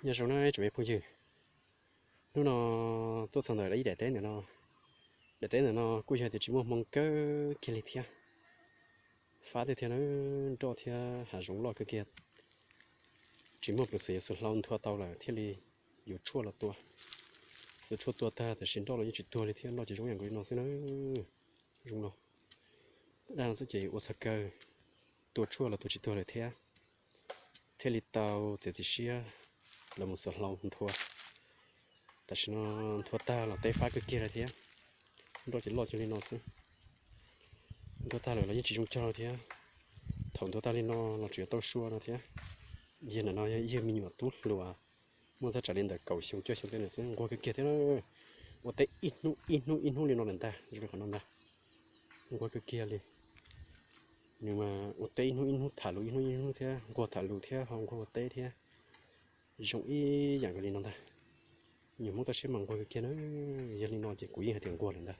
Nyob zoo na tsoom me phooj ywg, hnub no tuaj txog ntawm lawv ib daim teb ntawm no. Daim teb ntawm no kuj yog tias tsis muaj hmoo kawg kiag li thiab. Fab tiag thiab na, nroj thiab hav zoov loj kawg kiag. Tsis muaj peev xwm yuav xuas hlau nthua tau lawm thiaj li yuav tshuaj los tua. Xuas tshuaj tua tag tab sis nroj los yeej tsis tuag li thiab, nroj ces zoo yam nkaus li no xwb na. Zoo no, daj no xwb ces ua txog kawg, tua tshuaj los tua tsis tuag lawm thiab, thiaj li tau txiav txim siab los mus xuas hlau nthua. Tam sim no nthua tag los teb fab kawg kiag lawm thiab, nroj ces loj cuag li no xwb. Nthua tag lawm los yeej tsis zoo cog thiab. Thaum nthua tag li no los tseem yuav tau sua no thiab. Yawg ntawm no yog ib yawg me nyuam tub hluas, muaj thaj tsam li ntawm kaum xyoo cuaj xyoo tej ntawd xwb, nquag kawg kiag thiab. Ua teb ib hnub ib hnub ib hnub li no lawm ntag, zoo li qhov no ntag. Nquag kawg kiag li. Nws mas ua teb ib hnub ib hnub, tham lus ib hnub ib hnub thiab, nquag tham lus thiab ho nquag ua teb thiab. Zoo ib yam nkaus li no ntag. Nyuam Hmoob toj siab mas nquag kawg kiag na. Yog li no ces kuv yeej hais tias nquag lawm ntag.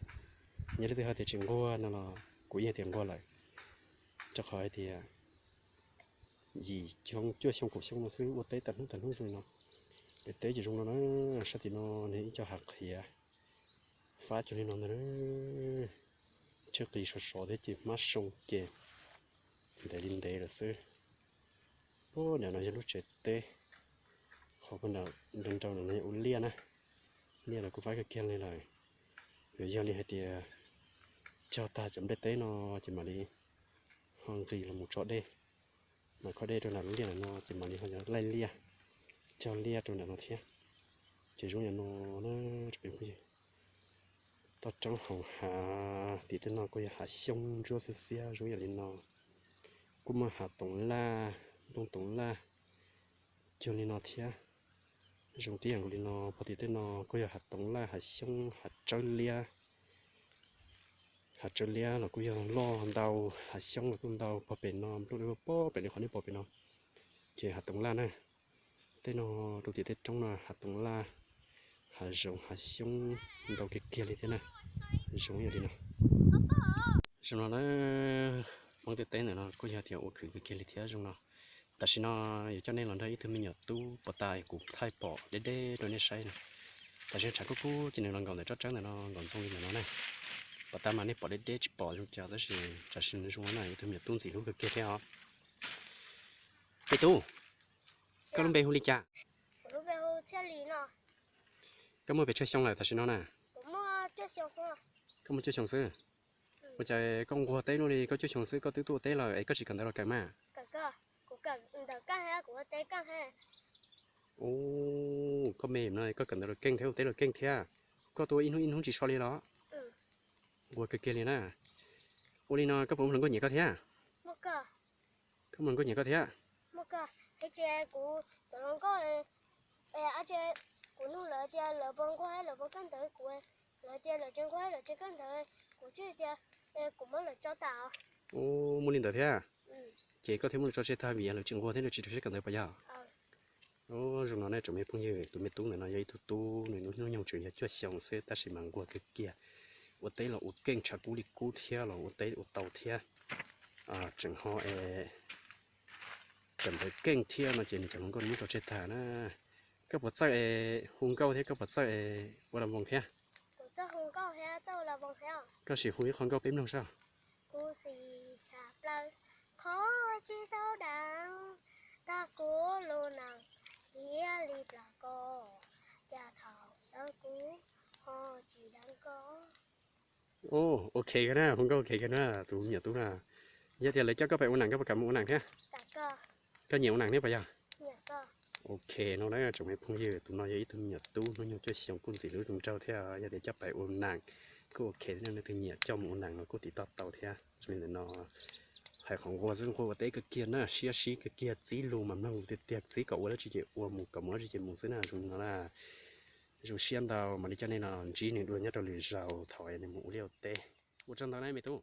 Yog leej twg hais tias tsis nquag no los kuv yeej hais tias nquag lawm. Rau qhov hais tias yim xyoo cuaj xyoo kaum xyoo no xwb ua teb tag hnub tag hnub zoo li no. Es teb ces zoo no na, sab tim no nws ib co hav qhiav fab cuag li no ntag. Tsawb qis sov sov thiab ces hmab soo ces ntev li ntev lawm xwb. Ub, ntawm no yog lub tsev teb, qhov puag nram nrau nrau no yog ua liaj na. Liaj los kuj fab kawg kiag li lawm. Yuav yog li hais tias cog tag cov nplej teb no ces mam li ho nqis los mus tso dej, mam khob dej rau nram lub liaj ntawm no ces mam li ho laij liaj, cog liaj rau nram no thiab. Ces zoo yam no na, tsoom phooj ywg. Toj roob hauv hav tim tej no kuj yog hav xyoob ntsuab xiab xiab zoo yam li no. Kuj muaj hav toov laj, nplooj toov laj cuag li no thiab. Zoo tib yam nkaus li no, pog tim tej no kuj yog hav toov laj, hav xyoob, hav tsawb liab. Hav tsawb liab los kuj yog loj ntau, hav xyoob los kuj ntau, pog pem no nplooj dej pog pem li qhov nej pom pem no. Ces hav toov laj na, tej no rau tim tej roob no hav toov laj, hav zoov hav xyoob ntau kiag kiag li thiab na. Zoo yam li no. Zoo no na, Hmoob tej teb ntawm no kuj yog tias ua khwv kiag kiag li thiab zoo no. Tam sim no yuav coj nej los nrog ib tug me nyuam tub pov tas kuv thaij pom deb deb rau nej saib no. Tam sim tshav kub kub ces nws los nkaum ntawm tsob tsawb ntawm no nkaum ntxoo li ntawm no na. Pov tas mas nej pom deb deb tsis pom zoo cas tab sis tam sim no zoo no na, ib tug me nyuam tub ntxim hlub kawg kiag thiab os. Me tub, koj lub npe hu li cas? Koj muaj pes tsawg xyoo lawm tam sim no na? Koj muaj cuaj xyoo xwb. Ua cas koj nquag teb luaj li, koj cuaj xyoo xwb koj twb tuaj ua teb lawm es koj tsis kawm ntawv los kawm mas? Ub, koj me no koj kawm ntawv los keej thiab ua teb los keej thiab. Koj tuaj ib hnub ib hnub tsis so li los? Nquag kiag kiag li na. Ua li no koj puas muaj hluas nkauj nyiam koj thiab? Koj muaj hluas nkauj nyiam koj thiab? Ub, muaj li ntawd thiab. Ces koj thiaj muab lawv tso tseg tag vim lawv tsis nquag thiab lawv tsis rau siab kawm ntawv puas yog? Zoo no nej tsoom me phooj ywg, tus me tub ntawm no yog ib tug tub nws hnub nyoog tseem yog cuaj xyoo xwb tab sis mas nquag kiag kiag. Ua teb los ua keej, tshav kub li kub thiab los ua teb ua tau thiab. Tseem ho es kawm ntawv keej thiab no ces nws cov hluas nkauj nws muab tso tseg tag na. Koj puas txawj es hu nkauj thiab koj puas txawj es ua las voos thiab? Koj sim hu ib qho nkauj peb mloog saib. Ub, ok kawg na, hu nkauj ok kawg na tus me nyuam tub na. Yog tias lawv coj koj pais ua nam koj puas kam mus ua nam thiab? Koj nyiam ua nam thiab puas yog? Ok no na tsoom me phooj ywg, tus no yog ib tug me nyuam tub hnub nyoog cuaj xyoo kuj ntxim hlub zoo nraug thiab, yog tias coj pais ua nam kuj ok thiab, leej twg nyiam coj mus ua nam los kuj tiv toj tau thiab. Zoo li ntawm no hais qhov nquag xwb, nquag ua teb kawg kiag na, siab sib kawg kiag, txib lus mas mloog tiag tiag, txib kom ua dab tsi ces ua, mus kom mus dab tsi ces mus xwb na. Zoo li no na, zoo siab ntau, mam li coj nej los ntsib nws dua nyob rau lwm zaus thaum nws mus ua liaj ua teb. Ua tsaug ntau na me tub.